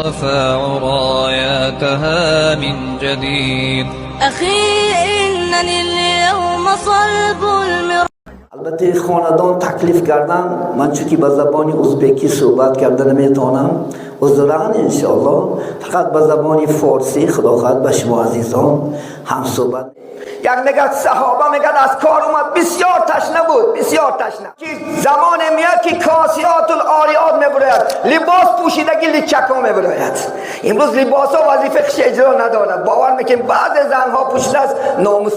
ترفع راياتها من جديد. أخي إنني اليوم صلب المر Албатта, хонадон таклиф кардан, ман чунки ба забони узбекӣ суҳбат карда наметавонам, узран, иншоалло, фақат ба забони форсӣ, худо хоҳад, ба шумо азизон ҳам суҳбат. Як мегад, саҳоба мегад, аз кор омад, бисёр ташна буд, бисёр ташна, ки замоне меяд, ки косиётул ориёт мебурояд, либос пӯшидаги личако мебурояд. Имрӯз либосҳо вазифаи хеш иҷро надорад. Бовар мекунем, баъзе занҳо пӯшидааст номус.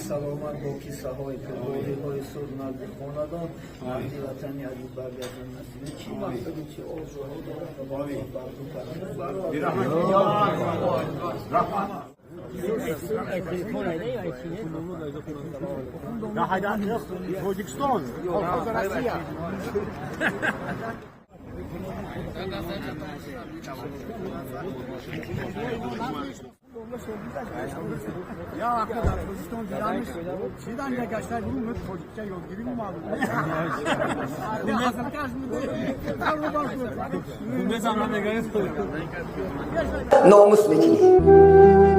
Саломат бо кисаҳои пурбориҳои сур назди хонадон, назди ватани азиз баргардон насиб. Чӣ мақсади, чӣ орзуҳо дорад ва барзу кардан. Тоҷикистон, Россия. Я вақте дар Тоҷикистон дидамш, чидан гашта гуру тоҷикча ёдгирӣ омад. Номус мекунӣ.